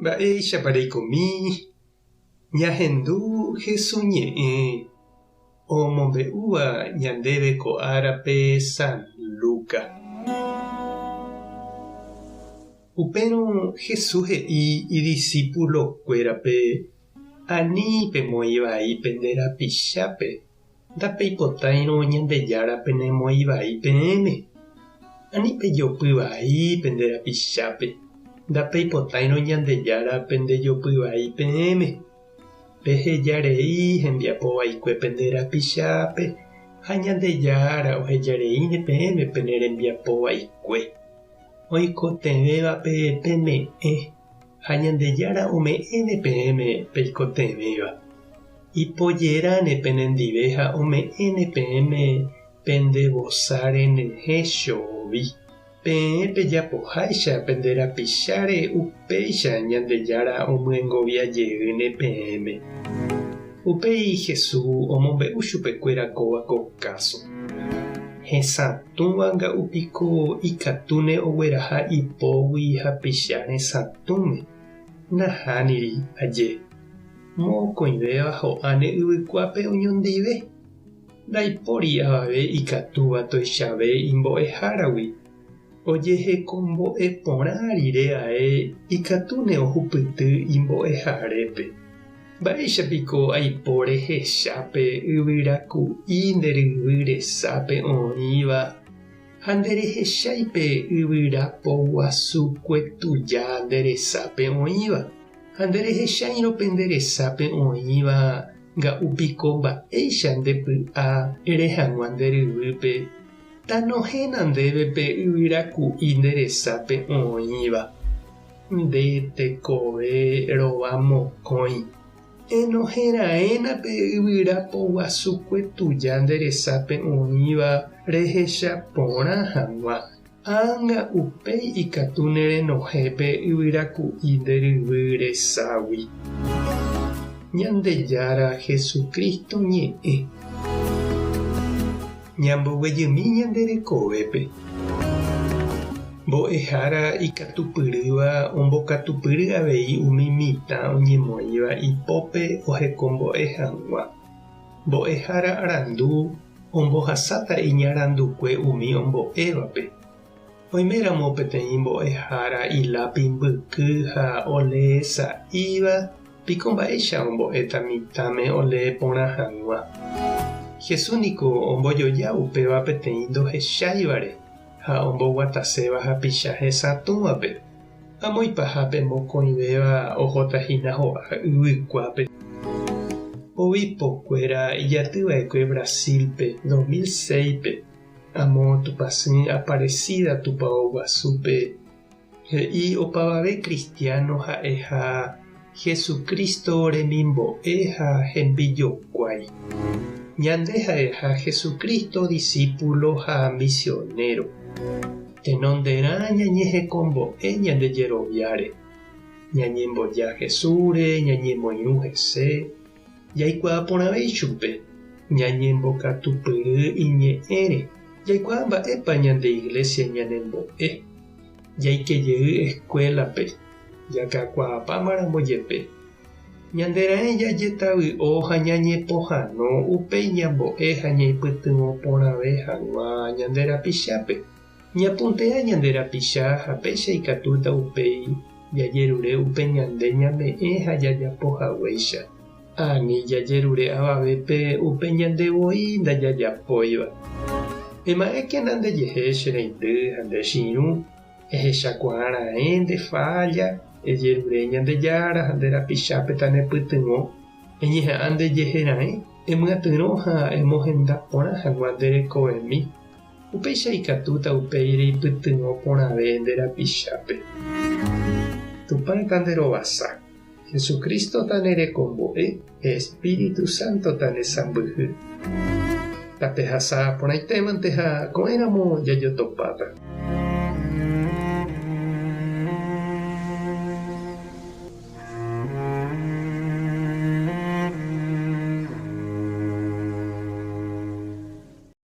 Mba'éichapa reikomi ñahendu Hesu ñe'ẽ omombe'úva ñandéve ko árape San Luca. Upérõ Jesús he'i idisípulokuérape, Ani pemoĩ vai pende rapichápe, Ndapeipotáirõ Ñandejára penemoĩ vai peẽme, ani pejopy vai pende rapichápe, ndapeipotáirõ Ñandejára pendejopy vai peẽme, peheja rei hembiapo vaikue pende rapichápe ha Ñandejára oheja reíne peẽme pene rembiapo vaikue. Oikotevẽvape peme'ẽ ha Ñandejára ome'ẽne peẽme peikotevẽva. Ipojeráne penendive ha ome'ẽne peẽme pende vosa renyhẽ chovi. Peẽ pejapoháicha pende rapicháre upéicha Ñandejára omyengovia jeýne peẽme. Upéi Jesús omombe'u chupekuéra kóva ko káso. Hesatũva nga'u piko ikatúne ogueraha ipógui hapicha resatũme? Nahániri, aje. Mokõivéva ho'áne yvykuápe oñondive. Ndaipóri avave ikatúva tuichave imbo'eháragui. Ojehekombo'e porã rire ae ikatúne ohupyty imbo'eharépe. Mba'éicha piko aipo rehecha pe yvyraku'i nde ryvy resápe oĩva ha nderehechái pe yvyra poguasukue tuja nde resápe oĩva? Ha nderehecháirõ pe nde resápe oĩva nga'u piko mba'éicha nde py'a ere hag̃ua nde ryvýpe, Tanohẽna ndéve pe yvyra ku'i nde resápe oĩva. Nde tekove rova mokõi. Enohẽ raẽna pe yvyra poguasukue tuja nde resápe oĩva rehecha porã hag̃ua. Ág̃a upéi ikatu ne renohẽ pe yvyra ku'i nde ryvy reságui. Ñandejára Jesucristo ñe'ẽ. Ñamboguejymi ñande rekovépe. Mbo'ehára ikatupyrýva ombokatupyry avei umi mitã oñemoĩva ipópe ohekombo'e hag̃ua. Mbo'ehára arandu ombohasáta iñarandukue umi ombo'évape. Oiméramo peteĩ mbo'ehára ilápi mbyky ha olee sa'íva, piko mba'éicha ombo'éta mitãme olee porã hag̃ua? Jesús niko ombojoja upéva peteĩ ndohecháivare ha omboguataséva hapicha hesatũvape. Amo ipahápe mokõivéva ohóta hína ho'a yvykuápe. Obispo-kuéra ijatyva'ekue Brasil-pe 2006-pe, amo Tupãsy Aparecida Tupao Guasúpe, he'i opavave cristiano ha'eha Jesucristo remimbo'e ha hembijokuái. Ñande ha'eha Jesucristo discípulo ha misionero. Tenonderã ñañehekombo'e ñande jeroviáre, ñañemboja Jesúsre, ñañemoirũ hese, jaikuaa porãve ichupe, ñañembokatupyry iñe'ẽre, jaikuaa mba'épa ñande Iglesia ñanembo'e, jaike jey escuela-pe, jakakuaapámaramo jepe. Ñande raẽ jajetavy'o ha ñañepohãno upéi ñambo'e ha ñaipytyvõ porãve hag̃ua ñande rapichápe. Ñapuntea ñande rapicha ha péicha ikatúta upéi jajerure upe ñande ñame'ẽ ha jajapo haguéicha. Ani jajerure avavépe upe ñande voi ndajajapóiva. Ema'ẽkena ndejehe che reindy ha nde che irũ. Ehechakuaa raẽ nde fálla, ejerure Ñandejára ha nde rapichápe tanepytyvõ, eñeha'ã ndejehe raẽ, emyatyrõ ha emohenda porã hag̃ua nde rekovemi, upéicha ikatúta upéi reipytyvõ porãve nde rapichápe. Tupã tanderovasa, Jesucristo tanerekombo'e, Espíritu Santo tanesãmbyhy. Tapehasa porãitémante ha ko'ẽramo jajotopáta.